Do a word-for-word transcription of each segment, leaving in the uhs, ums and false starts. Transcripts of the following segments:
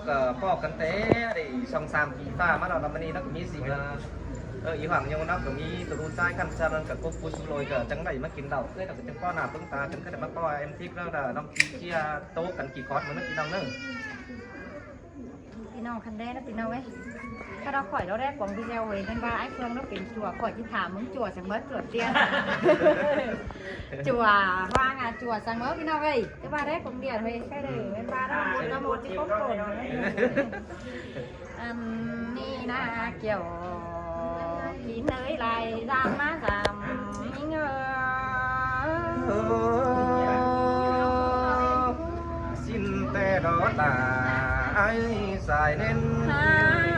Ờ, ꞌpo căn té đảy song sam pi ꞌphạ ꞌmá ꞌnọ, ꞌnặm ꞌmá ꞌnị ꞌnớ ꞌcọ ꞌmí ꞌsịn, ờ, ờ, ꞌí hoảng ꞌnhô ꞌnớ ꞌcọ ꞌmí tô ꞌlụk ꞌchái ꞌkhặn ꞌchạk ꞌnặn ꞌcọ cốc pú sú ꞌlôi ꞌcọ chắng đảy ꞌmá kin đaư. Ới, ꞌnặm ꞌcọ chắng ꞌpo nả ꞌpứng ta chắng ꞌcọ đảy ꞌmá ꞌpo em thích ꞌnớ, ꞌnọng ꞌchí ꞌchía tốc căn kỉ khót ꞌmá ꞌnớ ꞌpi ꞌnọng ꞌnớ. ꞌPi ꞌnọng khăn đé ꞌnớ ꞌpi ꞌnọng ơi. Khá ꞌnọ khỏi đó đé quảng video ꞌhới ꞌnặn ꞌva ải Phương ꞌnớ pên chua, khỏi ꞌchí thả ꞌmứng chua săng ꞌmá chua tiên. Chua hoang à, chua săng ꞌmá ꞌpi ꞌnọng ơi. Chứ ꞌva đé quảng điện ꞌhới khá đảy ꞌnặn ꞌva ꞌnớ một ꞌva một ꞌchí cốc cổn. Ăn ꞌnị ꞌna Kiẻo kin ới lai dăm ꞌmá dăm ꞌnhính ơ. ꞌSịn ꞌtẹ đó ta ải sai ꞌnén. Hả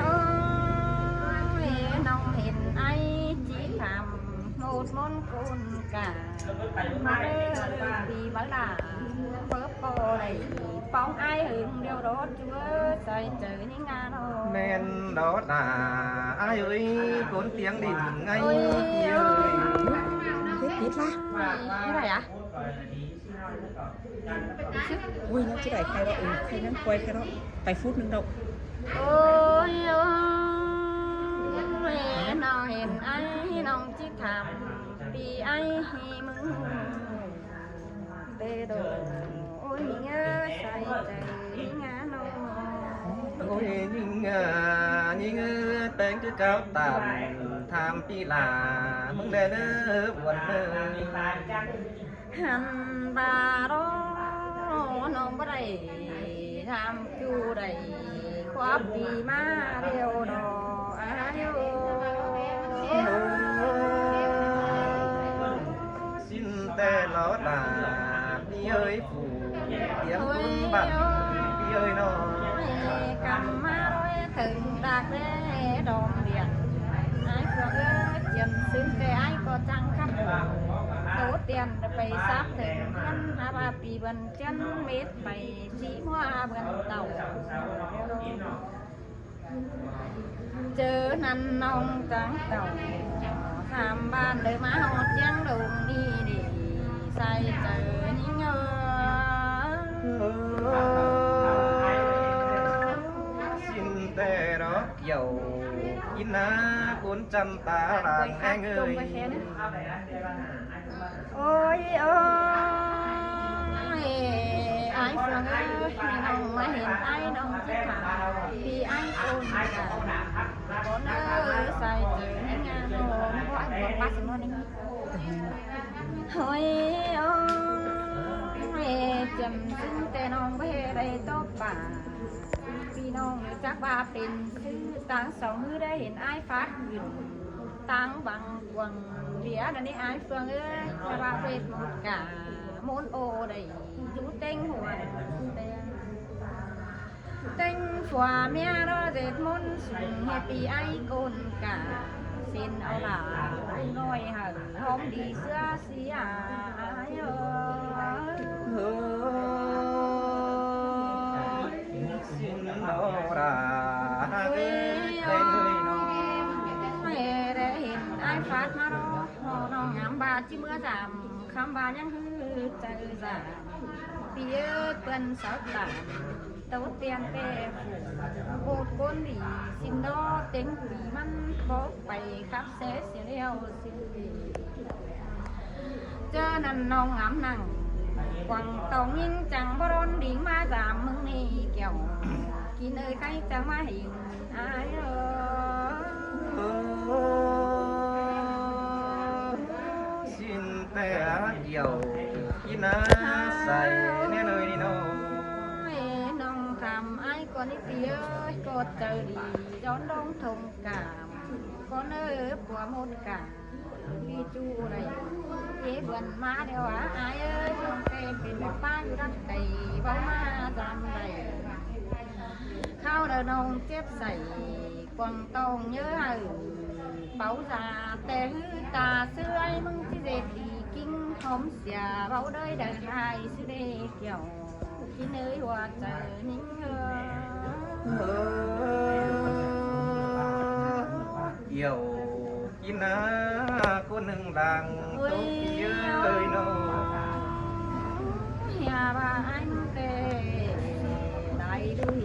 ơi, ꞌnọng hên ải ꞌchí tham một môn côn cả. Pi báu đa, báu ꞌpo đảy, ꞌpóng ải hưng điêu đó chúa, sai chaư ꞌnhính ꞌna ꞌnọ. ꞌMen đó ta ải ơi, cốn tiếng đỉnh ngay. Ôi, ôi. Tít tít la. Thế này à? Ôi, nó chứ đảy khay đó, ừ, khay ngắn quay khay đó. Phải phút ꞌnưng đâu. Ôi, ôi, ꞌnọng hên ải ꞌnọng ꞌchí tham, pi ải ꞌhí ꞌmứng. Tê đồ, ôi, ꞌnhính ơ, sai chaư ꞌnhính ꞌna ꞌnọ. Ôi, ꞌnhính, à, ꞌnhính ơ, téng cứ cáo tản, tham pi la, ꞌmứng đen ơ, buôn ơ. Hăn ꞌva đó, ꞌnọng báu đảy tham cu đảy, khóa pi ꞌmá điêu đó, ải ơi. ꞌSịn ꞌtẹ đó ta ꞌpi ơi phủ, tiếng cún bắn ꞌpi ơi ꞌnọ. Cắm ꞌmá đôi thừng đạc đé đom điện. Ải Phương ơi, chiên xứng ꞌtẹ ải ꞌcọ chắng khắp phủ. Tổ tiên pay sáp thừng khăn, hả ꞌva pi bươn chén mết pay dí ꞌmá bươn tảu. Chớ ꞌnặn ꞌnọng chắng tảu, sam ꞌvan đảy ꞌmá ꞌhọt chắng đông ꞌnị đảy, sai chaư ꞌnhính ơ. ꞌSịn ꞌtẹ đó Kiẻo kin ꞌna cốn chăm ta làng anh ơi. Ôi, ôi, ải Phương ơi, ꞌnọng ꞌmá hên ải ꞌnọng ꞌchí tham, pi ải côn cả. Cón ơ, sai chaư ꞌnhính ꞌna ꞌnọ, ꞌcọ ải Phương pát săng ꞌnọ ꞌnị. Ôi, ôi, chăm xứng ꞌtẹ ꞌnọng báu đảy tốc pả. Pi ꞌnọng ꞌnớ chắc ꞌva pên sư táng song ꞌhứ đảy hên ải phát gửi. Táng bằng quảng đĩa đó ꞌnị ải Phương ơi, ꞌva phết một cả, môn ô đảy, dú ꞌtếng hua. ꞌTếng phua ꞌmía đó dệt môn sung, hê pi ải côn cả, xin au lả, ꞌnọi hả, hóm đi sứa si à, ải ơi. Xin đó là ơi, ơi, ơi, nó. Ơi, đảy hên ải phát ꞌmá đó, ꞌnọng ngắm ꞌva ꞌchí ꞌmứa dăm, khắm ꞌva ꞌnhắng ꞌhứ chaư dăm. Pi ơi, ꞌpươn sáu tám, tổ tiên ꞌtẹ phủ, ꞌcốn đi, xin đó ꞌtếng pi ꞌmắn bók pay khắp xế xế leo. Chớ ꞌnặn ꞌnọng ngắm nẳng, quảng tông ꞌnhính chắng báu đón đính ꞌmá dăm ꞌmứng ꞌnị Kiẻo. Kin ơi khay chắng ꞌmá hên, ải ơi. Xin ꞌtẹ Kiẻo kin ꞌna sai ꞌnén ơi ꞌnị ꞌnọ. Ôi, ꞌnọng tham ải ꞌcọ ꞌnị pi ơi, ꞌcọ chaư đi, dón đông thông cảm. Cón ơ, pua một cả. Pi ꞌchu đảy, ê bươn ꞌmá điêu á, ải ơi, ꞌnọng ꞌtẹ pên báu ꞌpá dú đắc đảy, báu ꞌmá dăm đảy. Kháo đaư ꞌnọng chếp sảy, quảng tông ꞌnhớ hảư, báu da ꞌtẹ ꞌhứ ta sư ải ꞌmứng ꞌchí dệt đi ꞌkính khóm sia, báu đới đaư hai sư đê Kiẻo. Kin ơi hua chaư ꞌnhính ơ. Kiẻo kin ꞌna cốn ꞌnưng lăng tốc pi ơi ꞌnọ. Hia ꞌva anh tê đảy đuổi.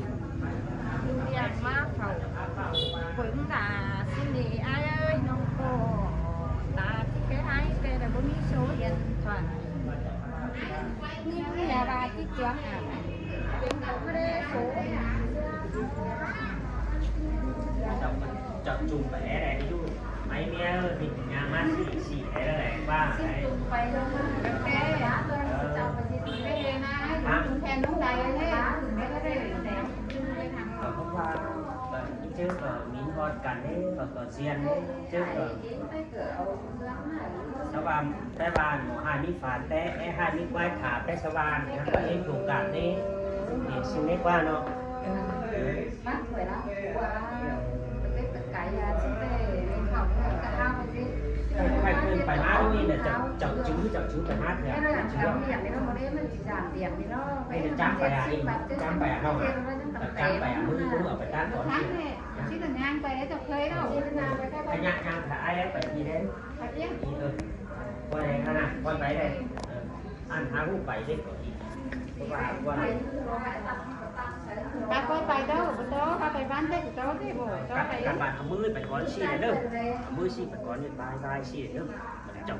Chảu, chảu chung pay é đảy đi dú. Máy mía ơi, mình nhà mát xị xị é đảy qua đảy. Hả? Hôm qua, bận chứ, bận mình hót cắn đấy, bận có riêng đấy, chứ bận. Sá van, té van mỏ ꞌhại ꞌmí phản té, é ꞌhại ꞌmí quái thả té sá van, hăng ꞌva ꞌếm thủng cản ꞌnị, ꞌnị ꞌsịn ꞌnị ꞌquá ꞌnọ. Phải, phải, phải mát ꞌnị là chảu, chảu chứ, chảu chứ phải mát rồi ạ. Chảu chứ. Đây là chăm phải à, đi, chăm phải à không ạ? Chăm phải à, ꞌmứ, ꞌmứ ở phải tát con chứ. Chứ đừng ăn phải, chảu khơi đâu. Anh nhá, nhá, là ai ấy phải đi đến. Phải đi. Đi thôi. Qua đây, Hana, con phải đây. Ờ. Ăn há hụ phải đi. Qua, qua đây. Ba quay phải đâu, bố tớ, ba phải bán thế, bố tớ thế, bố tớ. Các, phải các bạn có mười phải có xì này đâu. Mười xì phải có, nên vai, vai xì này đâu. Chảu.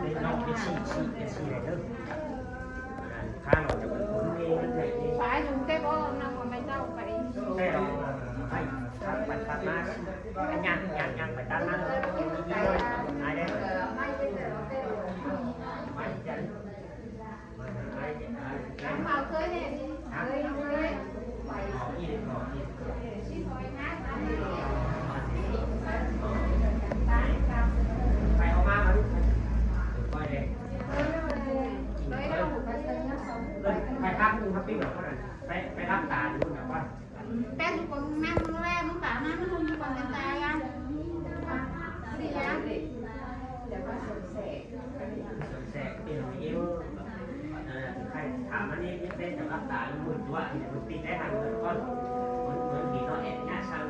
Nên nó cái xì, xì, cái xì này đâu. À, khá là chảu. Phải dùng cái bố, nó còn mày đâu phải. Cái đó, phải, phải, phải, phải, phải. Nhang, nhang, nhang, phải tắt mắt rồi. Ai đấy? Hả? Phải không má mà? Coi đây. Phải thắp luôn, thắp tiếp rồi. Phải, phải thắp tà luôn rồi. Té ꞌnị ꞌcọ ꞌnăng ꞌmá ꞌlẹo, ꞌmá bả ꞌmá ꞌmá ꞌhung ꞌcọ ꞌnăng ta ꞌnị. Đi ꞌnị. Sẻ, cái này em, ờ, khai thả mà nên, nên, nên, là bác tả mười triệu thì một tỷ cái hàng con. Muốn, muốn thì nó ép nhá sao?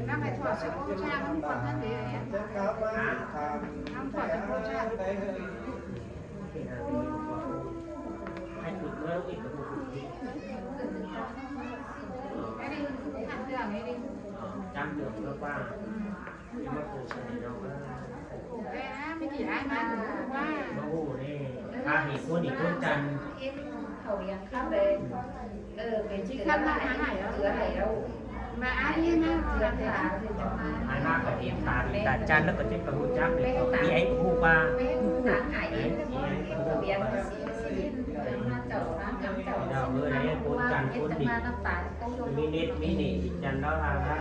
Các bài thoại sẽ có cha không còn thân thế này. Hả? Các thoại sẽ có cha. Cái này thì, ờ, hai mươi triệu, ít có một tỷ. Cái này, hạt tưởng này đi. Ờ, trăm triệu nó qua. Ê, á, ꞌmí kỉ ai má, má. Bác Hồ này, ta thì cuốn thì cuốn chăn. Chỉ khăn là tháng ngày đó. Mà ai đi mà, tháng ngày đó. Ai má có điểm ta thì ta chăn nó có chết có hút chắc thì có đi ấy cũng hút qua. Tháng ngày. Ấy, đi ấy cũng hút qua. Thì đâu, bữa đấy cuốn chăn, cuốn thì. Mí nết, mí nỉ, chăn đó ha, ha,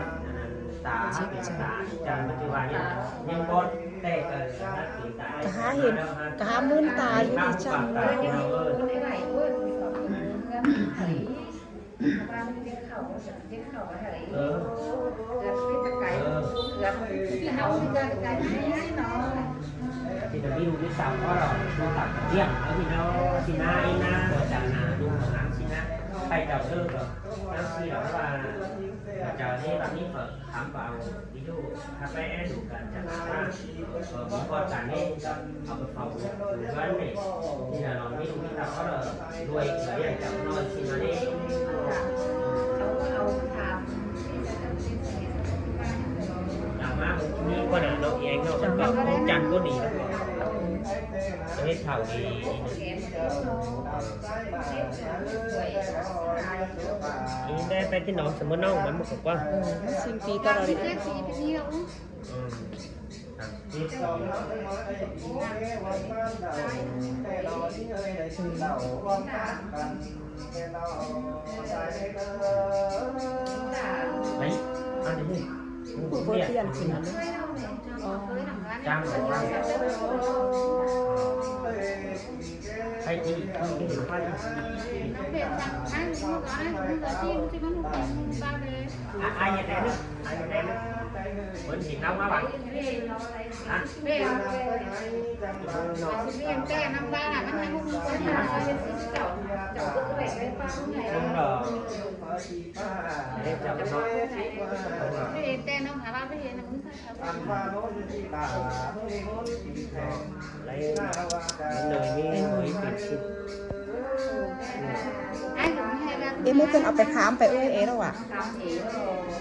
ta hắc, ta, chăn mà chưa vào nhá. Nhưng con, tê cờ, hắc, ta, cả há hiền, cả há mưn ta, hắc, đi chăn ta, đó. Ờ. Ờ. Ờ. Thì là ví dụ như sao có rồi, chúng ta có riêng, ở thì nó, thì na, ý na, có chẳng là đúng là lắm, thì na, phải đầu tư rồi. Lắm, thì đó là, là chờ thế là biết phở khám vào, ví dụ, há bé đủ cả chẳng là, ờ, muốn con cả nên, ờ, cái phòng, đủ gắn này, thì là nó mới, mới tạo có là đuôi, là đi ăn chậm thôi, thì nó đi. Đào má, ní con nào nó thì anh nó vẫn còn không chăn có đi. Hết thầu thì Ý, bé, bé cái nó sẽ muốn nông mà một cái quăng. Ừ, nó xin phí tao rồi đấy. Ừ. Đấy, ăn đi. Cũng có tiền thì nó. Ờ. Chăm rồi. Hay đi, đi, đi, đi. À, ai nhận đây nữa? Ai nhận đây nữa? Vẫn thì nóng lắm à? Hả? Đúng rồi. Để cho nó. Đúng rồi. Em mới cần học phải khám phải ơi ấy đâu ạ.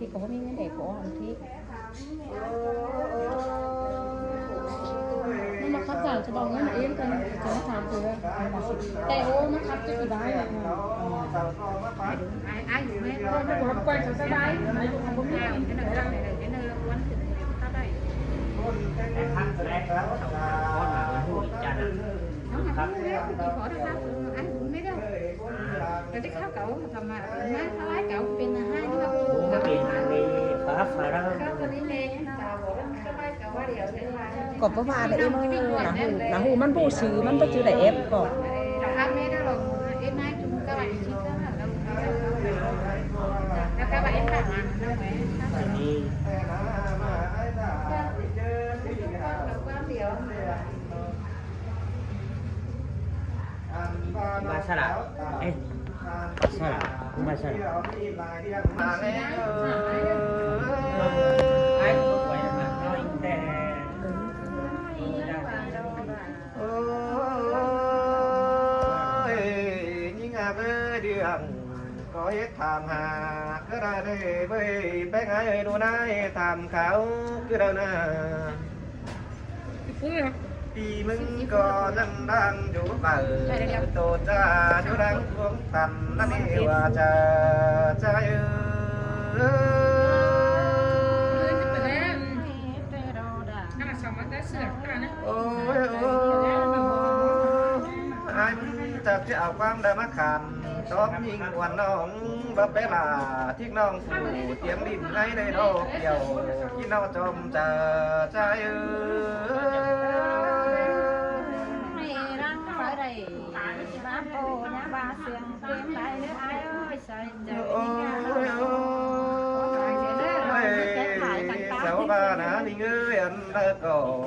Thì có mình cái để có ăn thì. Nó mà khắp giờ cho bọn nó mà yên tâm, cho nó thả từ. Tại ô nó khắp chứ thì bái là. Ai ai cũng biết. Nó quay cho cái bái, nó cũng không có biết. Nó mà không biết thì chỉ có được khắp, ai cũng biết đâu. Cái đích khắp cậu, thằng mà, má khắp ai cậu, bên là hai đứa. Ủa, cái này phá phá đó. Khắp cái này nè. Có bác Hoa đấy em ơi, là hù, là hù măn bộ sứ, măn bác chứ đẩy ép có. Cái này. Ba sa la. Ê, ba sa la. Ba sa la. Ai, quay mặt nó in tè. Ôi, nhưng à, với đường có hết tham hà, cứ ra đây với bé gái đu nai tham khảo cứ đâu nè. Ui, ui. Đi mừng có năm đang chủ bảo, tổ cha chủ đang cuống tầm, năm đi qua cha, cha ơi. Ôi, ôi, ai muốn chặt cái áo quang đã mắc khăn, tóm nhìn quan nong, bắp bé là, thiếc nong phủ, tiếng đinh ngay đây đó, kiểu, khi nó chôm cha, cha ơi. Răng phải đây, ba cô nhà ba sương, tiếng đây nữa ai ơi, sai. Ôi, ôi, cháu ba ná ninh ơi ăn đa cỏ.